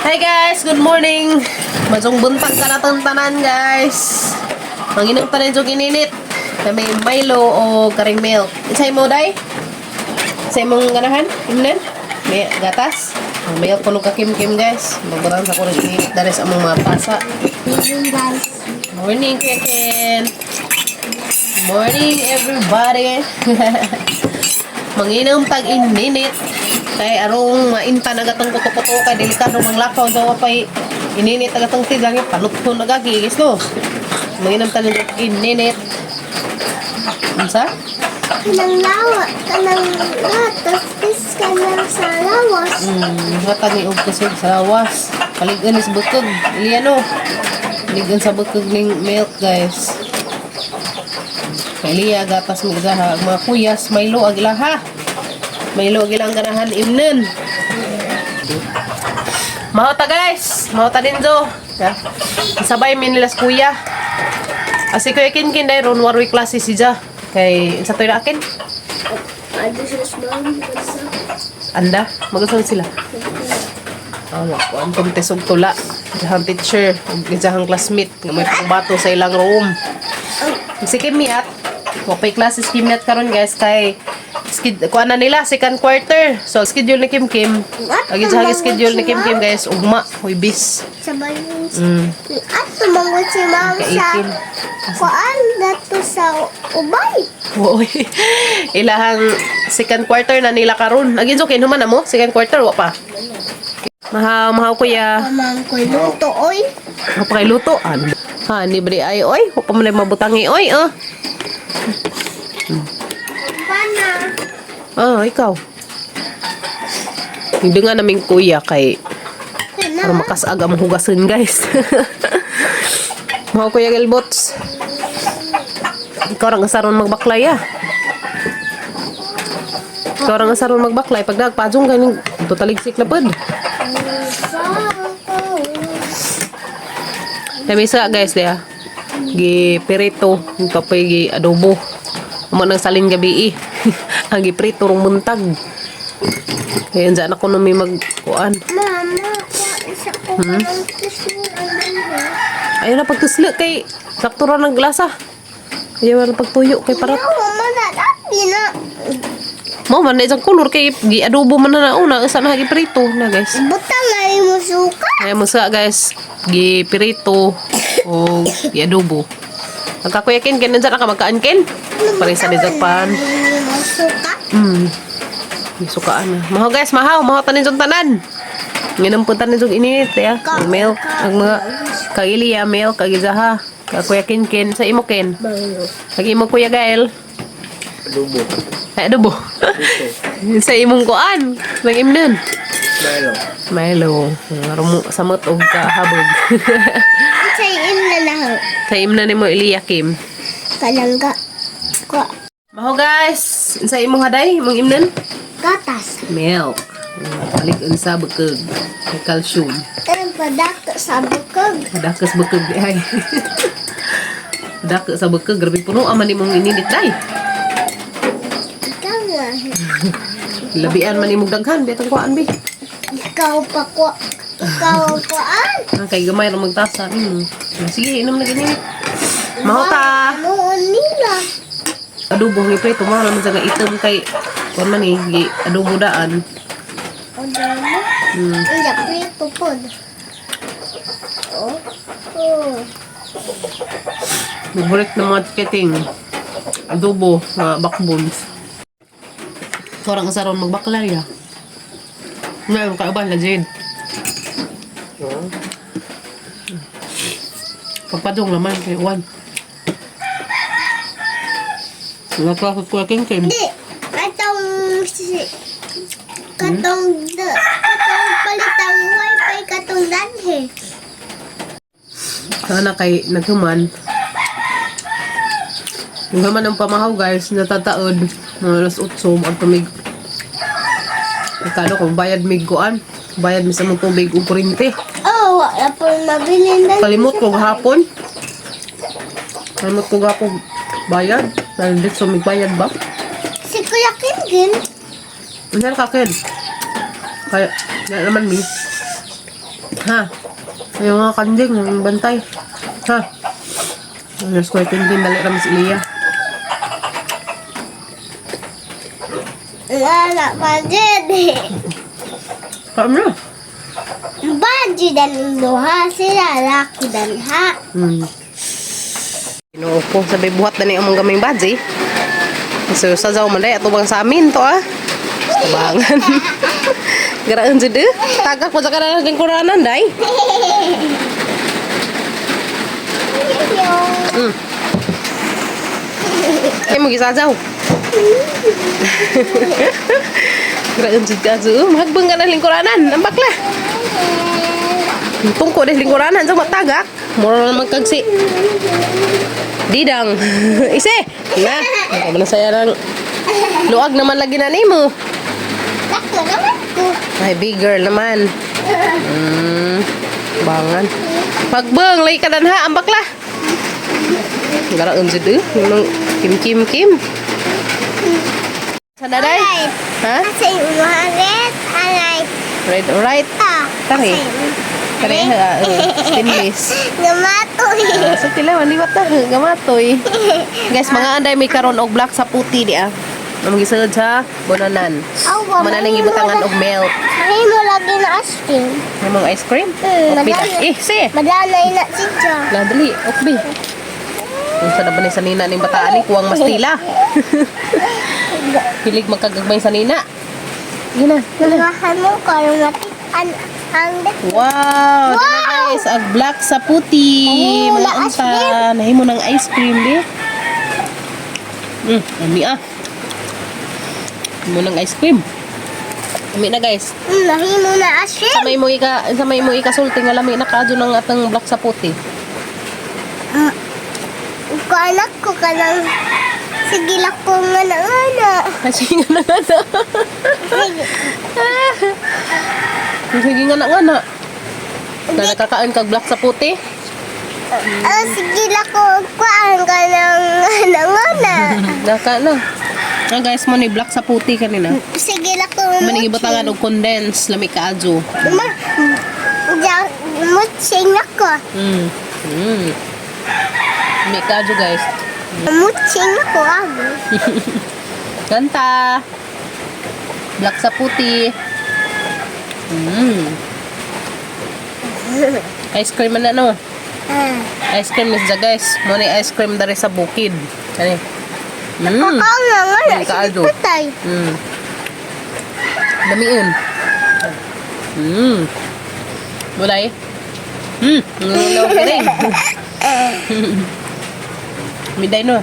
Hi guys, good morning. Maayong buntag kanatong tanan, guys. Manginom tanan yung ininit. Kami Milo o karing milk. Isay mo, day? Sa imong ganahan? Imnan? May gatas? Ang milk kuno ka Kim Kim, guys. Magbutan sa kuno ininit dali sa among mga pasa. Morning, guys. Morning, Kuya Ken. Morning, everybody. Manginom tag ininit. Kay arong mainta na gatong kuto-kuto kay delikado manglakaw daw pay ininit ang gatong tigang panuthon na gagi guys, no. Manginom ta ng ininit. Unsa? Kanang lawa, kanang gatas, is kanang sa lawas. Hatag ni og kusog sa lawas. Palig-on is bukog. Iliano. Palig-on sa bukog ning milk, guys. Kay Lia, gatas mo isaha. Ang mga kuyas, Milo ag ilaha. Milo ag ilang ganahan imnon. Mahota, guys. Mahota din zo. Ya. Sabay mi nila sa kuya. Asi Kuya Kin Kin dahil ron waroy klase si Ja. Kay sa to'y akin. Ano siya sa mga Anda, magasan sila. Ah, makuan kong tesog tula. Diyang teacher, ug diyang classmate nga may pangbato sa ilang room. Si Kimiat, wapay klase si Kimiat karon, guys, kay kuan na nila second quarter. So schedule ni Kim Kim. Agi sa schedule ni Kim Kim, guys, ugma, Huwebes. Sa balon. At tumangon si ma'am sa Ka-18. kuan dato sa ubay. Oy. Ilahang second quarter na nila karon. Agi so kinuman na mo second quarter wa pa. Mahaw, mahaw, kuya. Pamang ko luto oy. Wa pa kay luto. Ano? Ha, ni bre ay oy, wa pa man mabutangi oy, oh. Pana. Ah, ikaw. Hindi nga naming kuya kay para makasag ang hugasin, guys. Mga Kuya Gilbots. Ikaw rang asaron magbaklay ah. Ikaw rang asaron magbaklay. Pag nagpajong kayo, totaligsik na pod. Lamisa, guys, diya. Gi pirito, kapoy gi adobo. Amo nang salin gabi eh. Ang gi prito rong buntag. Kaya dyan ako nung may magkuan. Mama, kuha isa ko kanang tuslo ang mga. Ayaw na pagtuslo kay sakto ra ng glasa. Ayaw na pagtuyo kay parat. No, mama na dati na. Mo man na isang kulor kay gi adobo man na nauna usa na gi prito na, guys. Butang ay mo suka. Kaya mo sa guys gi prito o gi adobo. Magkakuya Ken, ken na ka magkaan ken. Pare sa Japan. Mo suka. May sukaan na. Mahaw guys, mahaw, mahaw tanin yung tanan. Ngayon po tanin yung init, ya. Ang milk, ang mga kagiliya, milk, kagizaha. Kakuya Ken Ken, sa imo Ken. Kag imo Kuya Gael. Adobo. Ay, adobo. Sa imong kuan, nang imnon. Milo. Milo. Rumo, samot og kahabog. Sa im na lang. Sa imnon nimo Eliya Kim. Kalangga. Ko Maho guys, sa imong haday, imong imnon? Gatas. Milk. Balik unsa bukog. May calcium. Ang padak sa bukog. Dako sa bukog di ay. Dako sa bukog, grabe puno aman imong ininit day. Ikaw nga. Labian man imong daghan, bitong kuan bi. Ikaw pa ko. Ikaw kuan. Ah, kay gamay ra magtasa nimo. Sige, inom na gini. Maho ta. Noon nila. Adobo ng iprito mo naman sa nga itom kay kuan man eh, gi adobo daan. O damo. Iya, prito pod. Oh. Oh. Favorite ng mga tiketing. Adobo na backbones. Korang usaron magbakla ya. Ngayon kauban na Jade. Pagpadong laman kay Juan. Wala pa ko Kuya King Kim. Di, katong si katong katong palitang wifi katong danhe. Sana kay naghuman. Naghuman ang pamahaw guys, natataod. Mga alas 8, ang tumig. Magkano kung bayad mig kuan? Bayad mi sa mong tubig ug kuryente. Oh, wala po mabili na. Kalimot ko gahapon. Kalimot ko gahapon bayad. Dahil dito may bayad ba? Si Kuya Kinkin, Ano ka, Ken? Kaya, na naman mi. Ha? Yung mga kanding, yung bantay. Ha? Diyos ko, itintin, dali rami si Lia. Wala pa din. Kaam na. Baji dan duha sila laki dan ha. Ginoo ko, sabi buhat na ni among gaming baji. So, sa zaw man day, ato bang sa amin to ah. Sa tabangan. Garaan jud eh. Tagak mo sa kanan lingkuranan day. Ay mo gisazaw. Garaan jud ka jud. Mahagbang ka na lingkuranan. Ang bakla. Tungko deh lingkuranan sa matagak. Mura naman kag si Didang. Ise. Na. Ako na saya lang. Luag naman lagi na nimo. Laki naman ko. Ay, big girl naman. Bangan. Pagbang, lagi ka ha, ang bakla. Garaon jud eh. Nung kim kim kim. Sa daday? Alright. Ha? Asa yung red, alay. Red, alright. Ah. Tari. Tari, ha, stainless. Gamatoy. Ah, sa tila, maliwat na. Gamatoy. Guys, mga anday may karon og black sa puti di ah. Ang gisud sa bonanan. Awa, Mananing ibutangan og milk. Mahimo lagi na ice cream. May mga ice cream? Mm, Okbi. madali. Eh, si. Madalay na si Jo. La, dali. Okbi. Kung sa naman ni sa nina ning bataan ni kuwang mastila. Hilig magkagagmay sa nina. Sige na. Nagahan mo ko ang matik ang ang Wow! Wow! Dali, guys, ang black sa puti. Oh, Mga na ice unta. Nahimo ng ice cream, di. Ami ah. Nahimo ng ice cream. Ami na, guys. Nahimo na ice cream. Sa may mo ika sa may mo ikasulti nga lami na kaadyo ng atang black sa puti. Ko anak ko kanang sige lang ko nga na nga. Kasi nga na nga na. Sige. Sige nga na nga na. Na nakakaon kag black sa puti. Ah, sige lang ko kuan kanang nga na nga. Naka na. Ah, guys, mo ni black sa puti kanina. Sige lang ko. Maning ibutangan og condense lami kaadyo. Ma, ja, mutsing ako. Lami kaadyo, guys. Mutsing ako abo. Kanta. Black sa puti. Ice cream man na no. Ah. Ice cream is the guys. Mo ni ice cream diri sa bukid. Kani. Kakao nga nga na, Ang kaado. sige patay. Lamiun. Bulay. Ngulaw ka rin. Miday no.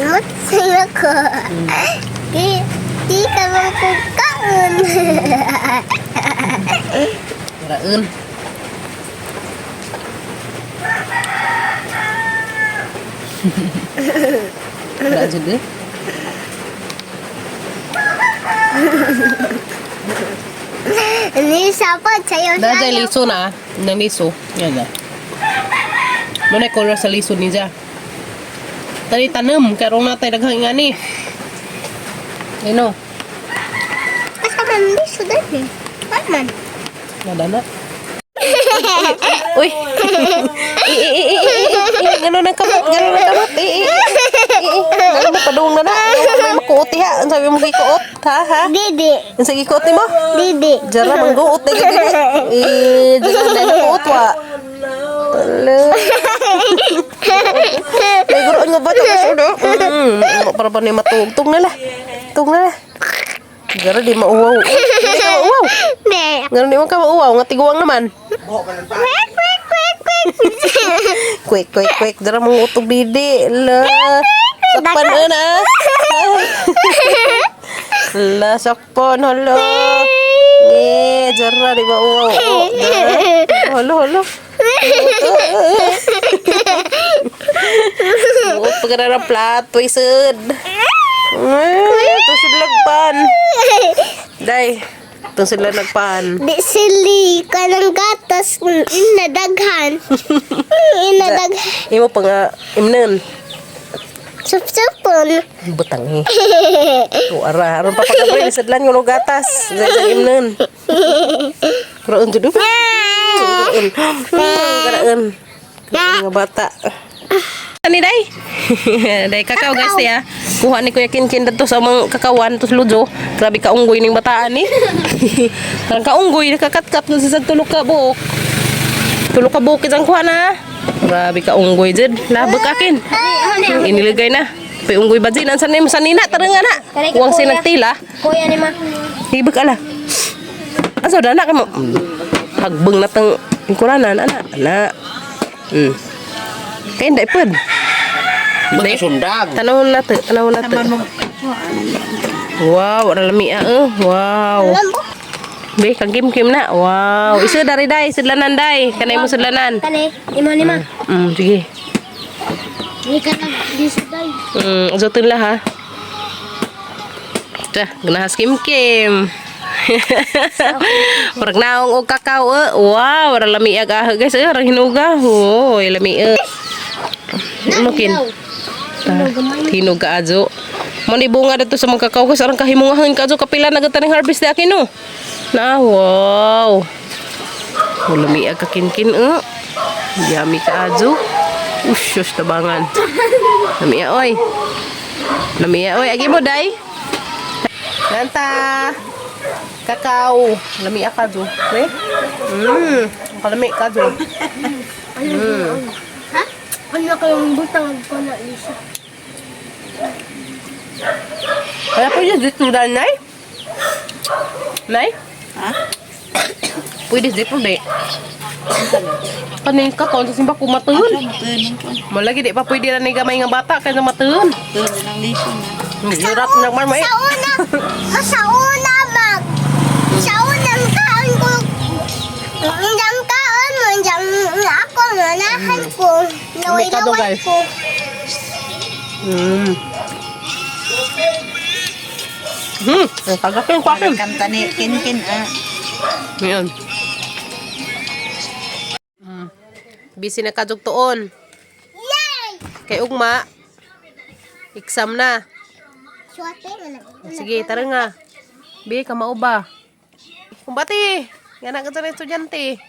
Mutsing ako. Di, di ka man kukaon. Raun. Wala dyan eh. Ni sapot sayo Dahil sayo. liso na. Nang liso. Yan na. Muna color sa liso niya. Tani tanem. Karong na tayo daghang nga ni. Ano? Asa man liso dali. Man. Nada na. Uy! I, i, i, i, i, i, gano'n ang kamot, gano'n ang kamot. I, i, i, i, gano'n mo, padung na na. Ano may makuot ha? Ang sabi mo gikuot, ha, ha? Didi. Ang sige kuot ni mo? Didi. Jara, mangguot na gid. Eh, jara, na nakuot wa. Ala. May guroon nga ba ito? Para ba ni matugtong na lah. Tug na lah. Jara, di mauwaw. Di ka mauwaw. Di. Ganun di mo ka mauwaw. Nga tiguang naman. Quick, quick, quick, quick. Quick, quick, quick. Dara mong utog didi. La. Sakpan na. La, sakpan. Hala. Eh, jara di ba uwaw. Oh, jara. Hala, hala. Buot pa ka na ng plato, isod. Ito sila nagpan. Day, ito sila nagpan. Di sili ka ng gatas inadaghan. Inadaghan. Imo pa nga, imnan. Sup-supon. Butang eh. O ara, aron pa pagkabre, isadlan yung gatas. Sa isang imnan. Karoon jud. Karaon. Karaon. Karaon nga bata. Ani day? Day kakao, guys, ya. Kuha ni Kuya Kinkin dadto sa among kakawan tos lujo. Grabe ka unggoy ning bataan ni. Karang kaunggoy nakakatkat na sa tulo ka buok. Tulo ka buok kitang kuha na. Grabe ka unggoy jud. Labak akin. Iniligay na. Pay unggoy ba jud? Ansa ni sanina tara nga na. Uwang sinagtila. Kuya ni ma. Ibig ala. Asa da na ka mo? Hagbeng na tang kuranan ana. Ana. Kay nday pud. Mga sundang. Tanawon na to, tanawon na to. Wow, wala lami ah. Eh. Wow. Be, kang kim kim na. Wow. Isu dari dai, sudlanan dai. Kanay mo sudlanan. Kani, imo ni ma. Sige. Ni ka nag disuday. Uzutin lah ha. Tah, gnahas kim kim. Murag naong og kakao eh. Wow, wala lami ag ah, guys eh, arang hinuga. Hoy, lami eh. Ano kin? Ta, hinog ka ajo. Mo ni bunga dito sa mga kakao guys, arang kahimungahan ka ajo kapila na gataning harvest di akin no. Na, wow. Wala lami ag kakinkin eh. Yummy ka ajo. Ush, shush, tabangan. Lami oy. Lami oy, agi mo day. Nanta. Kakao. Lami ka jo. Me? Kalami ka jo. Ha? Ano kayong butang ko na Lisa? Kaya pwede dito dahil, Nay? Nay? Ha? Pwede dito, di. Kanin ka, kung sa simba kumatuon. Matuon ko. Malagi, di pa pwede na ni gamay nga bata, kaya na matuon. Matuon ng liso na. Hirap na man, may. Sa una, sa una mag sa unang kaon ko, unang kaon mo, unang ako, manahan ko, Merkado, naway-naway guys. ko. Ang kagakin ko akin. Kanta ni Kinkin ah. Ngayon. Busy na kadugtoon. Yay! Kay ugma, exam na. Swate mo na. Sige, tara nga. Bi, kamao ba? Kumbati! Nga na ka sa estudyante.